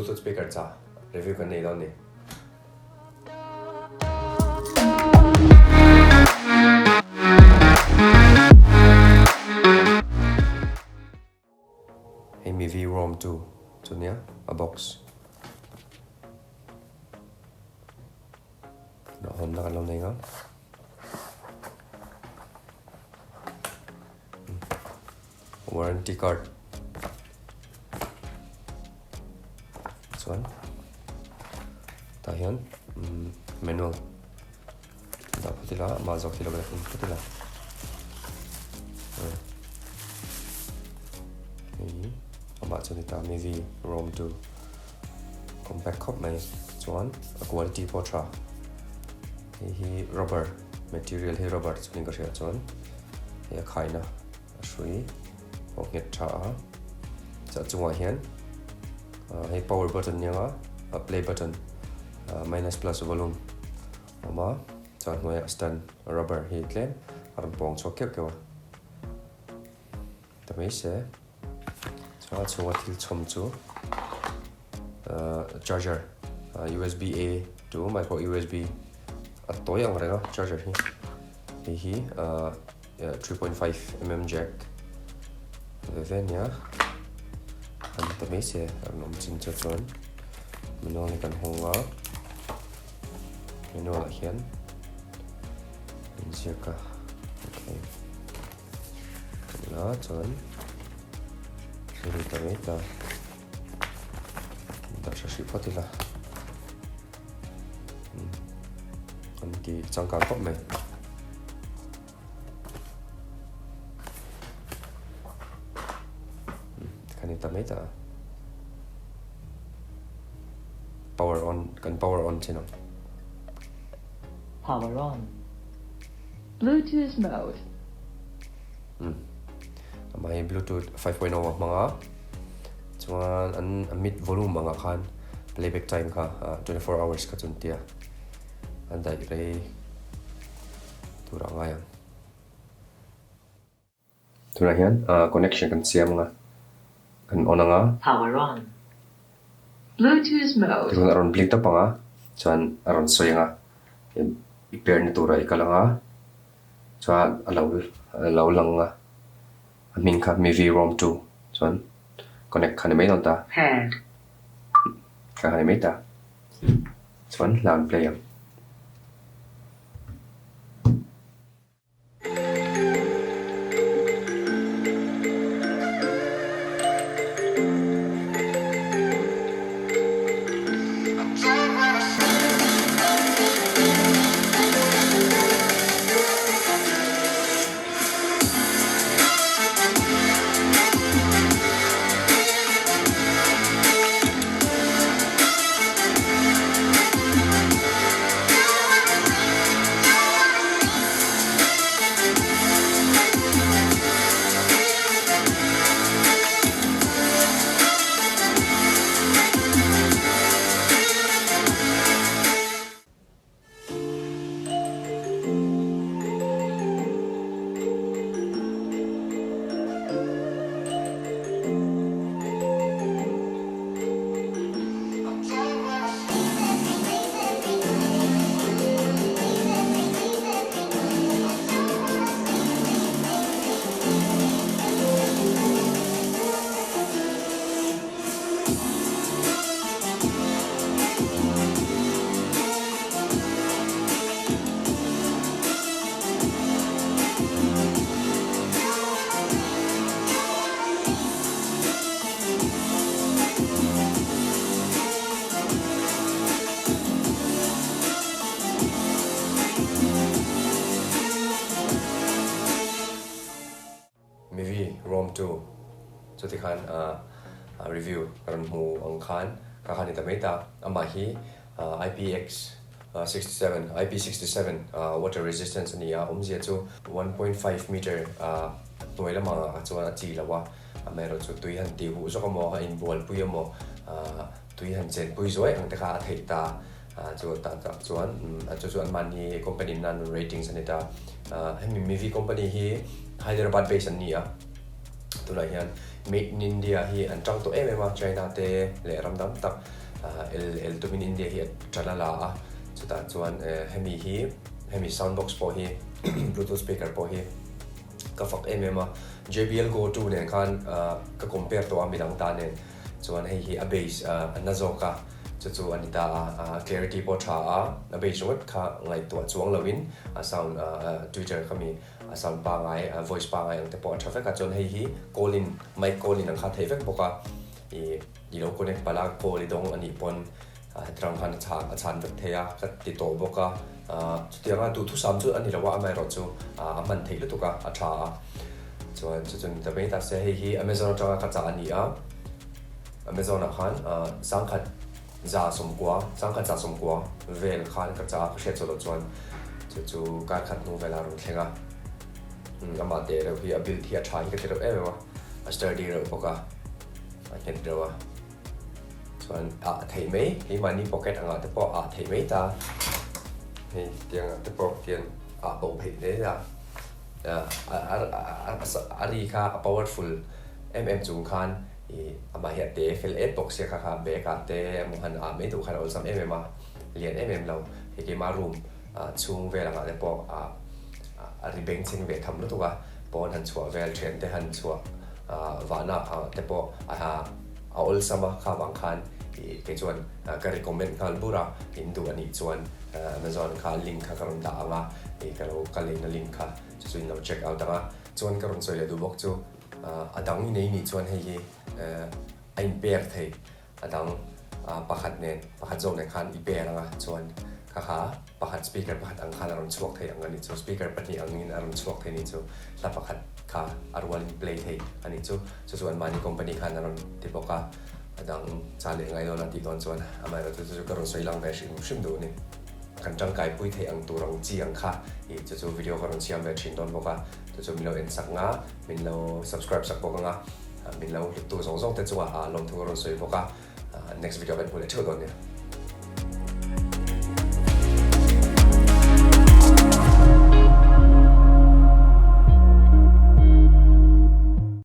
Bluetooth speaker cha review kan nei dawn ni. Hei mi V-Rom 2 chu nia a box. Tunah hawnna kan lo nei ang. Warranty card chuan tah hian manual dah phawt ila amah zawk hi lo en phawt ila hei amah chu a ni ta Mivi Rom 2 compact khawp mai chuan a quality pawh a tha hei hi rubber material hi rubber chu niin ka hria chuan hei a khaina a hrui pawh nghet tha a chah chungah hian hei power button nia a play button minus plus volume a awm a chuan hnuaiah stand rubber hi tlem a rawn pawng chhuak keuh keuh a ta mai se chuan a chhunga thil chhawm chu charger usb a to micro usb a tawi ang reng a charger hi hei hi 3.5mm jack ve ve ania an ta mai se an awm chin chu chuan manual hi kan hawng a manual ah hian inziak a okay la chuan hei ta mai ta dah hra hrih phawt ila an ti changkang khawp mai khan in ta mai ta power on kan power on chin ang power on bluetooth mode amah hi bluetooth 5.0 a hmang a chuan an mid volume angah khan playback time kha 24 hours kha chun tia an daih rei tur a ngai ang. Tunah hian connection kan siam anga kan on anga. Power on. Bluetooth mode. Tikhuan a rawn blink tawp anga chuan a rawn sawi anga i pair na turah i kal anga chuan a lo a lo lang anga a hming kha Mivi Rom 2 chuan connect kha ni mai dawn ta. Paired. Kha ni mai ta. Chuan hla an play ang. Mivi Rom 2 chuti khan review ka rawn hmu ang khan ka khan i ta mai ta. Amah hi IPX 67, IP67 water resistance a ni a, awmzia chu 1.5 meter hnuai lamah ah chuan a chi lo a, amaherawhchu tui han tih huh zawk emaw a inbualpui emaw tui han chenpui zuai ang te kha a theih ta. Chu tak tak chuan chu chu anmahni company in an ratings a ni ta. Hemi Mivi company hi Hyderabad base an ni a. Tunah hian Made in India hi an tang tawh em em a, China te leh ram dang tak el el tumin India hi a tan a la a, chutah chuan hemi hi hemi sound box pawh hi bluetooth speaker pawh hi ka fak em em a, JBL Go 2 nen khan ka compare tawh a midang ta nen chuan hei hi a bass a na zawk a, chu chu a ni ta a, clarity pawh a tha a, a bass ringawt kha ngaihtuah chuang loin a sound tweeter kha mi A sound pangai, a voice pangai ang te pawh a tha vek a, chuan hei hi call in, mic call in ang kha a theih vek bawk a, ih i lo connect palh a, call i dawng a nih pawn hetirang khan a chhan a chhan vek thei a, ka ti tawh bawk a, ah chutianga duhthusam chu a ni lo a, amaherawhchu a hman theih lutuk a, a tha a, chuan chu chu ni ta mai ta se, hei hi Amazon atanga ka chah a ni a, Amazon ah khan sangkhat. 190, 1190 vel khan ka cha ka hriat chawlh loh chuan chu chu kar khat hnu velah a rawn thleng a, amah teh reuh hi a build hi a tha hi ka ti reuh em em a, a sturdy reuh bawk a, a nghet reuh a, chuan ah theih mai keimahni pocket angah te pawh ah theih mai ta, hei tiangah te pawh hian ah bo pheih hle a, a ri kha a powerful em em chung khan. Ih, amah hi a te fel em bawk sia kha kha bag ah te emaw han ah mai duh khan a awlsam em em a, lian em em lo. Hei keimah room ah chhung vel angah te pawh ah a ri beng chheng ve tham lutuk a, pawn han chhuah vel thian te han chhuah ah vahna ah te pawh a a awlsam a, kha vang khan ih kei chuan ka recommend nghal bur a, in duh anih chuan Amazon kha link kha ka rawn dah ang a, ih ka lo ka leina link kha chu chu in lo check out ang a, chuan ka rawn sawi leh duh bawk chu. A dang i nei nih chuan hei hi a in pair thei, a dang pakhat nen, pakhat zawk nen khan i pair ang a, chuan kha kha pakhat speaker pakhat ang khan a rawn chhuak thei ang a nih chu, speaker pahnih angin a rawn chhuak thei nih chu, hla pakhat kha a rualin play thei a nih chu, chu chu anmahni company khan a rawn ti bawk a, a dang cha leh ngai dawn a tih dawn chuan amaherawhchu chu chu ka rawn sawi lang ve hrim hrim duh a ni. Kan tangkaipui theih ang tur ang chi ang kha ih chu chu video ka rawn siam ve thin dawn bawk a. Chu chu min lo en sak nga, min lo subscribe sak bawk anga, min lo hluttu zawng zawng te chungah lawmthu ka rawn sawi bawk a, next video kan hmu leh theuh dawn nia.